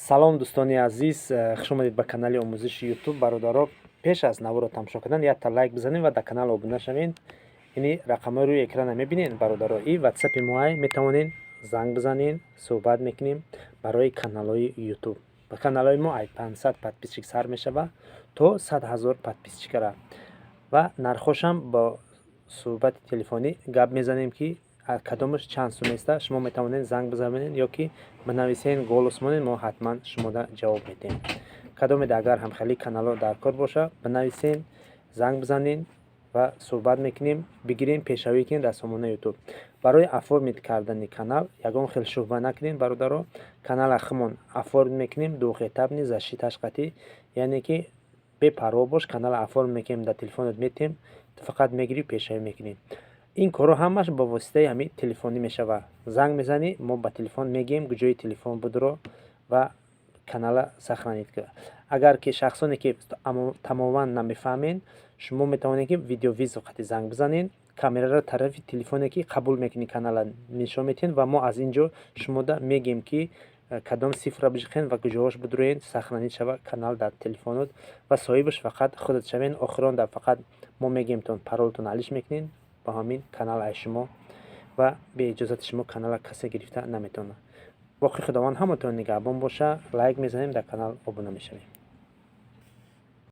Салом, дӯстони азиз, хуш омадед ба канали омӯзиши Ютуб. Бародаро, пеш аз наворо тамошо кардан якта лайк бизанед ва дар канал обуна шавед. Ини рақамҳои рӯи экрана мебинед, бародаро, и ватсапи моай, метавонед занг бизанед, суҳбат мекунем барои каналҳои Ютуб. Ба каналҳои мо ай 500 подписчик сар мешава то 100 000 подписчикара ва нархошам бо суҳбати телефонӣ гап мезанем, ки кадомаш чанд сум еста. Шумо метавонед занг бизанед ё ки бинависен, голос монед, мо ҳатман шумода ҷавоб медиҳем. Кадомеда агар ҳамхели каналҳо дар кор боша, бинависен, занг бизанед ва суҳбат мекунем, бигирем, пешравӣ кунем дар сомонаи Ютуб. Барои оформить кардани канал ягон хел шубҳа накунем, бародаро. Канала худмон оформить мекунем, двухэтапный, защиташ қатъӣ, яъне ки бепарво бош, канала оформить мекунем, дар телефонат метиҳем, ту фақат мегирӣ, пешравӣ мекунӣ. Ин корҳо ҳамаш ба воситаи ҳамин телефонӣ мешавад. Занг мезанӣ, мо ба телефон мегӯем, куҷои телефон будро ва канала сохранить кун. Агар ки шахсоне ки тамоман намефаҳмед, шумо метавонед, ки видеовызов қати занг бизанед, камераро тарафи телефоне, ки қабул мекунӣ, канала нишон медиҳед ва мо аз ин ҷо шумода мегӯем, ки кадом цифра биҷиқен ва куҷоҳош бидуроен, сохранить шава канал дар телефонот ва соҳибаш фақат худат шавен. Охирон дар фақат мо мегӯемтон, паролтон алиш мекунед, бо ҳамин канал ай шумо ва беиҷозати шумо канала касе гирифта наметавонад. Боқӣ Худованд ҳаматон нигаҳбон боша. Лайк мезанем, дар канал обуна мешавем.